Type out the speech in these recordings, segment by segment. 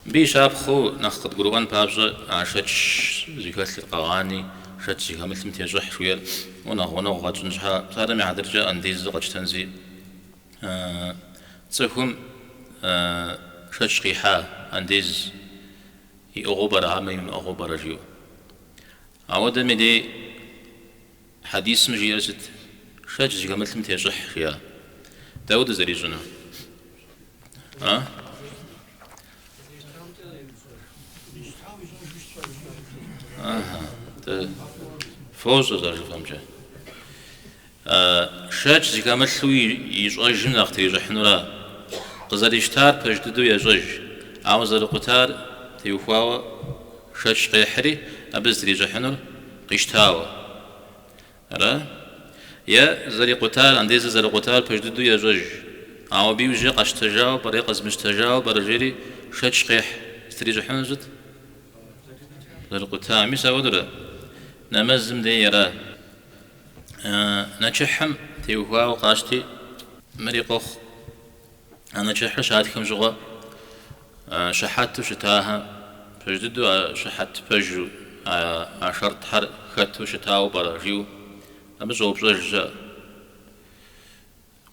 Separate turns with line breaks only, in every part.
Мыбы и щапхъэу нэхъ къыдгурыӏуэн папщӏэ, а шэч зыхэлъыр къэгъани, шэч зыхэмылъым тещӏыхь жиӏэр уэ нэхъ гъунэгъу къэтщӏын щхьа, псалъэм и хьэтыркӏэ андезыр къэтщтэнси, цӏыхум шэч къихьа андез иӏыгъыу пӏэрэ хьэмэ имыӏыгъыу пӏэрэ жиӏэу. Ауэдэм и дей хьэдисым жиӏэр сыт? Шэч зыхэмылъым тещӏыхь, жиӏа. Дауэ дызэрищӏыну? А? Аха, дэ фощӏэ зэрыжыфӏэмкӏэ. Шэч зыхэмылъу ищӏэжым нэхъ трищӏыхьынура? Къызэрищтар пэж дыдэу ещӏэж, ауэ зэрыкъутар теухуауэ шэч къехьри, абы зытрищӏыхьынур къищтауэ. Ара? Е зэрикъутар, андезыр зэрыкъутар пэж дыдэу ещӏэж, ауэ абы иужькӏэ къэсщтэжауэ пӏэрэ е къэзмыщтэжауэ пӏэрэ жери шэч къехь. Зытрищӏыхьынур сыт? Зэрыкъутам. Мис ауэдурэ нэмэзым дей ара? Нэчыхьым теухуауэ къащти, мыри къохъу. А нэчыхьыр щатхым щыгъуэ щыхьэту щытахэм, пэж дыдэу а щыхьэт пэжу, а шэртӏхэр хэту щытауэ пӏэрэ жиӏэу абы щӏэупщӏэж щыӏэ.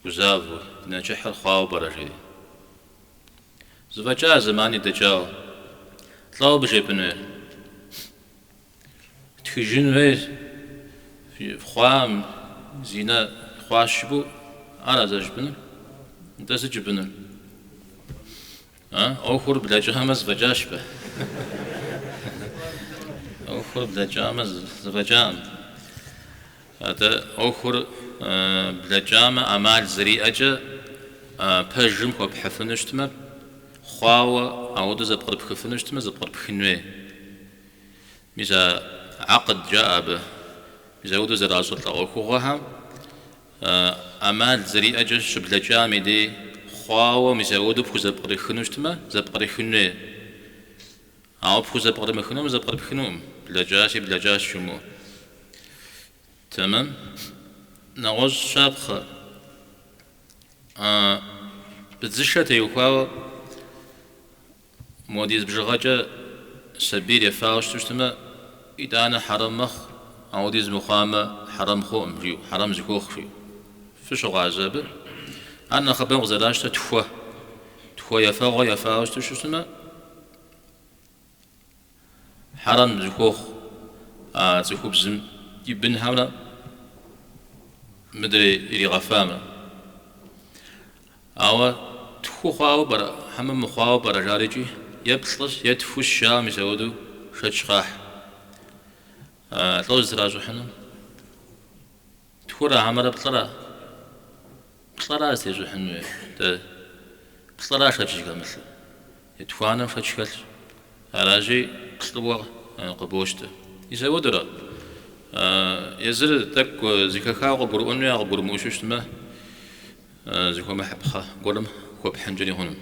Гузавэу, ди нэчыхьыр хъуауэ пӏэрэ жери. Зэфӏэкӏа зэмани дэкӏауэ. Лӏо абы жепӏэн хуейр? Тхыжын хуейщ, хъуам, зинэ хъуащ жыпӏэу, ара зэрыжыпӏэнур? Нтӏэ сыт жыпӏэнур? А? ӏуэхур блэкӏамэ зэфӏэкӏащ жыпӏэ. ӏуэхур блэкӏамэ зэфӏэкӏакъым. Атӏэ ӏуэхур блэкӏамэ ӏэмал зэриӏэкӏэ пэжым хуэпхьыфыну щытмэ, хъуауэ ауэдэу зэпкърыпхыфыну щытмэ, зэпкърыпхын хуей. Мис а гьэкъд жаӏэ абы. Мис ауэдэу зэращӏылӏэ ӏуэхугъуэхэм ӏэмал зэриӏэкӏэ щыблэкӏам и дей хъуауэ мис ауэдэу пхузэпкърыхыну щытмэ, зэпкърыхын хуей. Ауэ пхузэпкърымыхынумэ, зэпкърыпхынукъым, блэкӏащи, блэкӏащ жумыӏэу. Тэмэм. Нэгъуэщӏ щапхъэ. Быдзышэ теухуауэ Модиз бжыгъэкӏэ сабийр ефауэ щыту щытмэ, итӏанэ хьэрэм мэхъу, ауэдиз мыхъуамэ, хьэрэм хъукъым, жиӏэу, хьэрэм зыхуохъу, жиӏэу. Фыщыгъуазэ абы? Ар нэхъыбэм къызэращтэр тхуэ. Тхуэ ефэгъуэ ефауэ щыту щытмэ, хьэрэм зыхуохъу а цӏыхубзым и бынхэмрэ мыдрей иригъэфамрэ. Ауэ тху хъуауэ пӏэрэ, хьэмэ мыхъуауэ пӏэрэ жарикӏи, е плӏыщ, е тхущ жаӏэу мис ауэдэу шэч къахь. Лӏо зытращӏыхьынур? Тхура хьэмэрэ плӏыра? Плӏыра зытещӏыхьын хуейр? Дэ плӏыра шэч зыхэмылъыр? Етхуанэм шэч хэлъщ. Аращи, плӏыуэ къыбощтэ. Мис ауэдурэ, езыр тӏэкӏу зэхэхауэ къыгурыӏуэн хуей, къыгурымыӏуэу щытмэ, зыхуэмыхьыпхъэ гуэрым хуэпхьынкӏэри хъуну.